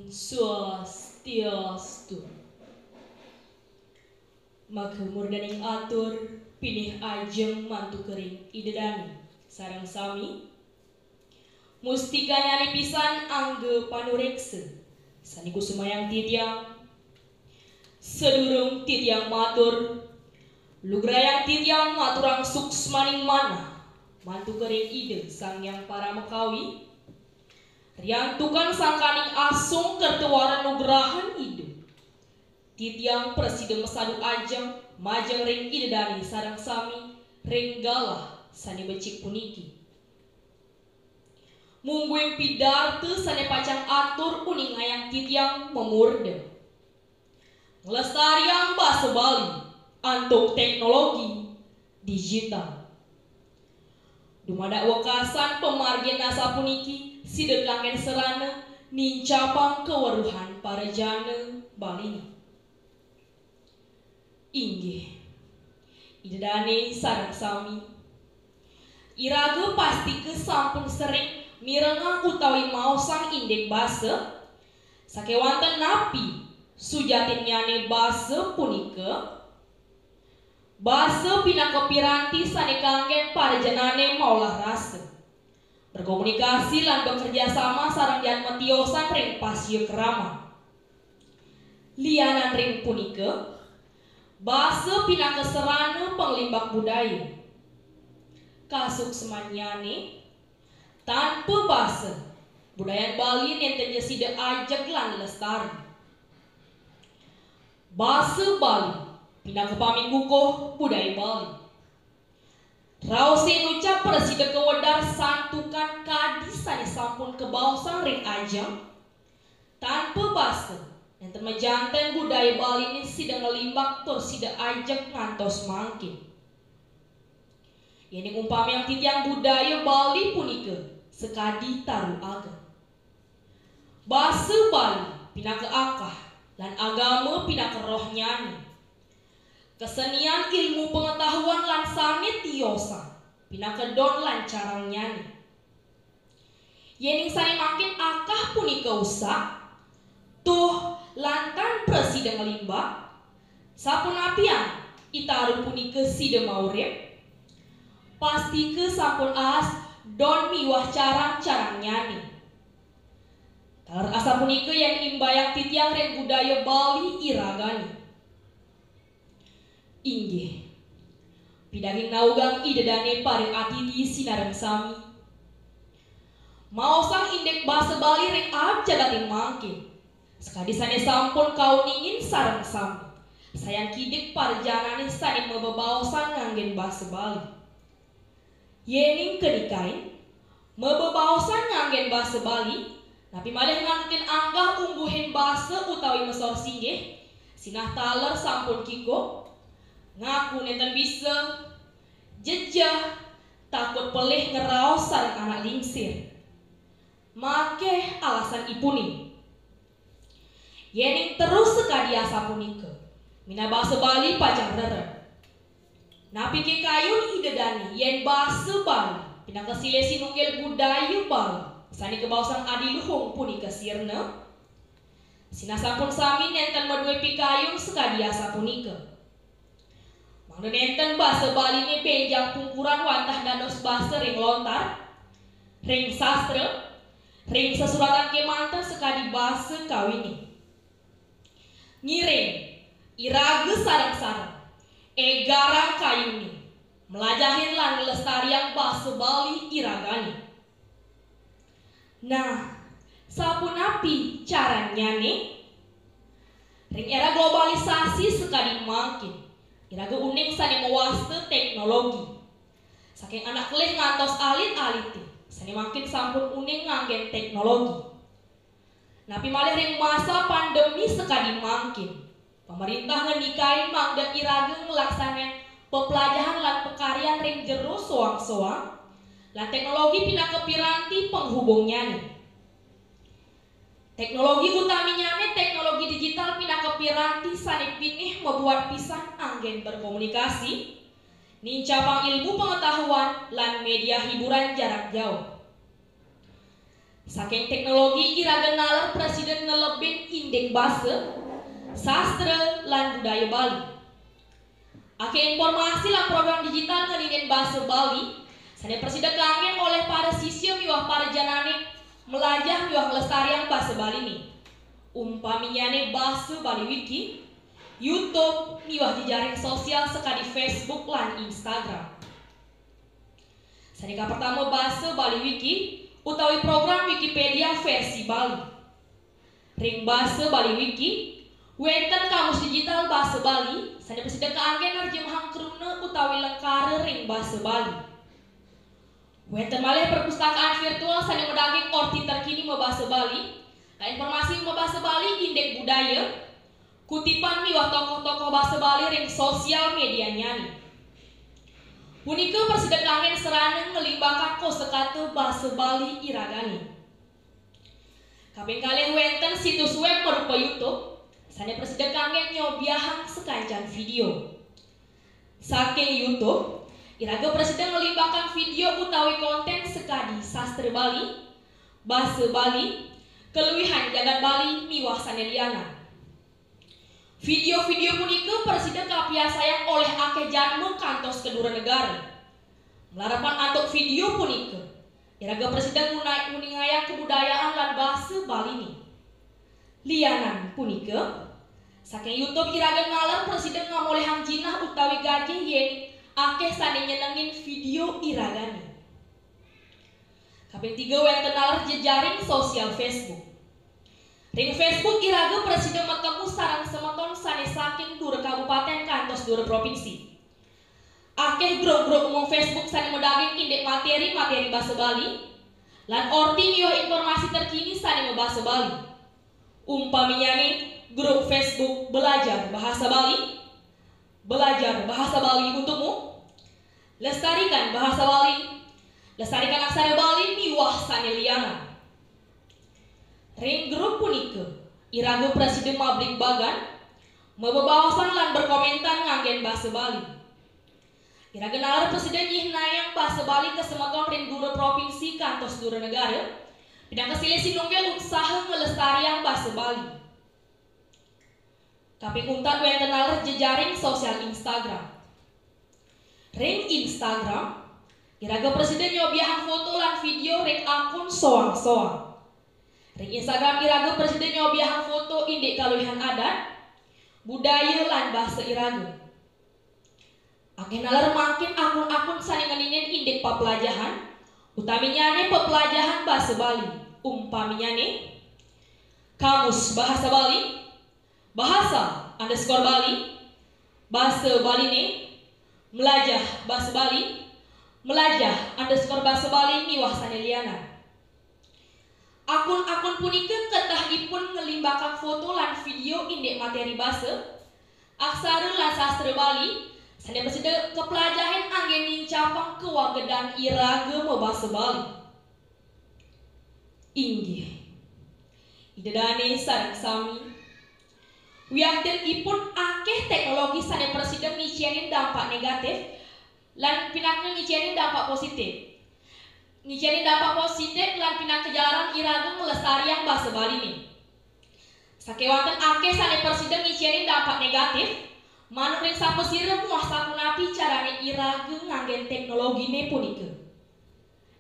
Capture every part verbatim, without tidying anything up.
Swastiastu. Magemurdaning atur pinih ajeng mantuk ring Ida dane sareng sami. Mustikanyane pisan angga panureksa sane kusumayang titiang. Sadurung titiang matur, lugrayang titiang ngaturang suksmaning manah mantuk ring Ida Sang Hyang Paramakawi. Riantukan sangkaning asung kerta wara nugrahan Ida, titiang prasida masadu ajeng majeng ring Ida dane sareng sami ring galah sane becik puniki. Mungguing pidarta sane pacang atur uningayang titiang mamurda nglestariang basa Bali antuk teknologi digital. Dumadak wekasan pamargin asapuniki sida kanggen sarana nincapang kaweruhan parajana Baline. Inggih, Ida dane sareng sami, iraga pastika sampun sering mirengang utawi maosang indik basa. Sakewanten napi sujatinnyane basa punika? Basa pinaka piranti sane kanggen parajanane maolah rasa, berkomunikasi lan bekerja sama sareng jadma tiosan ring pasya krama. Lianan ring punika, basa pinaka sarana panglimbak budaya. Kasuksmannyane, tanpa basa, budayan Bali nenten ja sida ajeg lan lestari. Basa Bali pinaka pamingkukuh budaya Bali. Raos inucap prasida kawedar santukan kadi sane sampun kabaosang ring ajeng. Tanpa basa, nenten majanten budaya Baline sida nglimbak tur sida ajeg ngantos mangkin. Yening umpamiang titiang budaya Bali punika sakadi taru ageng. Basa Bali pinaka akah, lan agama pinaka rohnyane. Kesenian, ilmu pengetahuan, lan sane tiosan pinaka don lan carangnyane. Yening sane mangkin akah punika usak, tuh, lan tan prasida nglimbak, sapunapian i taru punika sida maurip? Pastika sampun aas don miwah carang-carangnyane. Taler asapunika yen imbayang titiang ring budaya Bali iragane. Inggih. Pidaging naugang Ida dane paring atiti sinareng sami. Maosang indik basa Bali ring aab jagating mangkin. Sakadi sane sampun kauningin sareng sami. Sayan kidik parajanane sane mabebaosan nganggen basa Bali. Yening kanikain, mabebaosan nganggen basa Bali, napi malih ngantutin anggah ungguhin basa utawi masor singgih, sinah taler sampun kikuk, ngaku nenten bisa, jejeh, takut pelih ngraos sareng anak lingsir. Makeh alasanipune. Yening terus sakadi asapunika, minab basa Bali pacang rereh. Napike kayun Ida dane yen basa Bali pinaka silih sinunggil budaya Bali sane kabaosang adiluhung punika sirna? Sinah sampun sami nenten madue pikayun sakadi asapunika. Mangda nenten basa Baline benjang pungkuran wantah dados basa ring lontar, ring sastra, ring sesuratan kemanten sakadi basa kawine. Ngiring, iraga sareng-sareng, egarang kayune, mlajahin lan nglestariang basa Bali iragane. Nah, sapunapi carannyane? Ring era globalisasi sakadi mangkin, iraga uning sane mawasta teknologi. Saking anak kelih ngantos alit-alite, sane mangkin sampun uning nganggen teknologi. Napi malih ring masa pandemi sakadi mangkin, pamarintah ngenikain mangda iraga nglaksanayang peplajahan lan pakaryan ring jero soang-soang, lan teknologi pinaka piranti panghubungnyane. Teknologi utaminyane teknologi digital pinaka piranti sane pinih mabuat pisan anggen berkomunikasi, nincapang ilmu pengetahuan, lan media hiburan jarak jauh. Saking teknologi iraga naler prasida nelebin indik basa, sastra, lan budaya Bali. Akéh informasi lan program digital ngeninin basa Bali, sané prasida kanggén olih para sisya miwah para janané melajah miwah nglestariang basa Baliné. Umpaminyané basa Bali Wiki, YouTube, miwah jejaring sosial sakadi Facebook lan Instagram. Sané kapertama basa Bali Wiki utawi program Wikipedia versi Bali. Ring basa Bali Wiki, wénten kamus digital basa Bali sané prasida kanggén nerjemahang kruna utawi lengkara ring basa Bali. Wénten malih perpustakaan virtual sané madaging orti terkini mabasa Bali, lan informasi mabasa Bali indik budaya, kutipan miwah tokoh-tokoh basa Bali ring sosial médianyané. Punika prasida kanggén sarana nglimbakang kosakata basa Bali iragané. Kaping kalih wénten situs web marupa YouTube, sané prasida kanggén nyobiahang sakancan vidéo. Saking YouTube, iraga prasida nglimbakang vidéo utawi kontén sakadi sastra Bali, basa Bali, kaluihan jagat Bali miwah sané lianan. Vidéo-vidéo punika prasida kapiarsayang olih akéh jadma kantos ka dura negara. Malarapan antuk vidéo punika, iraga prasida ngunai-, nguningayang kabudayaan lan basa Baliné. Lianan punika, saking YouTube iraga naler prasida ngamolihang jinah utawi gajih yén akéh sané nyenengin vidéo iragané. Kaping tiga wénten naler jejaring sosial Facebook. Ring Facebook iraga prasida matemu sareng semeton sané saking dura kabupatén kantos dura provinsi. Akéh grup-grup umum Facebook sané madaging indik materi-materi basa Bali, lan orti miwah informasi terkini sané mabasa Bali. Umpaminyané grup Facebook Belajar Bahasa Bali, Belajar Bahasa Bali untukmu, Lestarikan Bahasa Bali, Lestarikan Aksara Bali miwah sané lianan. Ring grup punika, iraga prasida mabligbagan, mabebaosan lan berkomentar nganggén basa Bali. Iraga naler prasida nyihnayang basa Bali ka semeton ring dura provinsi kantos dura negara, pinaka silih sinunggil utsaha nglestariang basa Bali. Kaping untat wénten naler jejaring sosial Instagram. Ring Instagram, iraga prasida nyobiahang foto lan vidéo ring akun soang-soang. Ring Instagram iraga prasida nyobiahang foto indik kaluihan adat, budaya lan basa iraga. Akéh naler mangkin akun-akun sané ngeninin indik paplajahan, utaminyané paplajahan basa Bali, umpaminyané Kamus Bahasa Bali, Bahasa underscore Bali, Basa Baliné, Melajah Basa Bali, Melajah underscore Basa Bali miwah sané lianan. Akun-akun punika ketah ipun nglimbakang foto lan vidéo indik materi basa, aksara lan sastra Bali, sané prasida kaplajahin anggén nincapang kawagedan iraga mabasa Bali. Inggih. Ida dané sareng sami. Wiaktin ipun akéh teknologi sané prasida ngicénin dampak negatif lan pinaka ngicénin dampak positif. Ngicénin dampak positif lan pinaka jalaran iraga nglestariang basa Baliné. Sakéwanten akéh sané prasida ngicénin dampak negatif, manut ring sapasira muah sapunapi carané iraga nganggén teknologiné punika.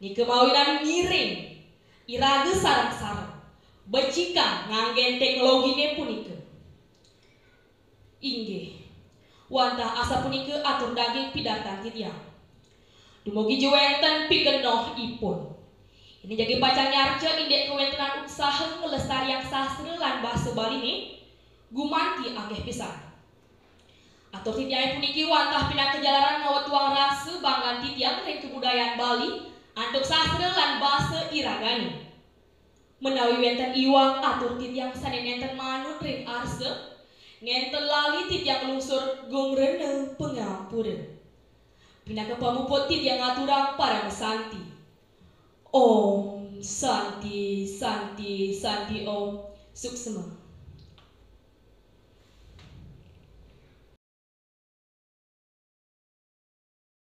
Nika mawinan ngiring iraga sareng-sareng becikang nganggén teknologiné punika. Inggih. Wantah asapunika atur daging pidartan titiang. Dumugi ja wénten pikenohipun. Indik jagi pacang nyarca indik kawéntenan utsaha nglestariang sastra lan basa Baliné, gumanti akéh pisan. Atur titiangé puniki wantah pinaka jalaran ngawetuang rasa banggan titiang ring kabudayaan Bali antuk sastra lan basa iragané. Menawi wénten iwang atur titiang sané nénten manut ring arsa, nénten lali titiang nglungsur gung rena pangampura. Pinaka pamuput titiang ngaturang paramasanti. Om Santi, Santi, Santi Om. Suksma.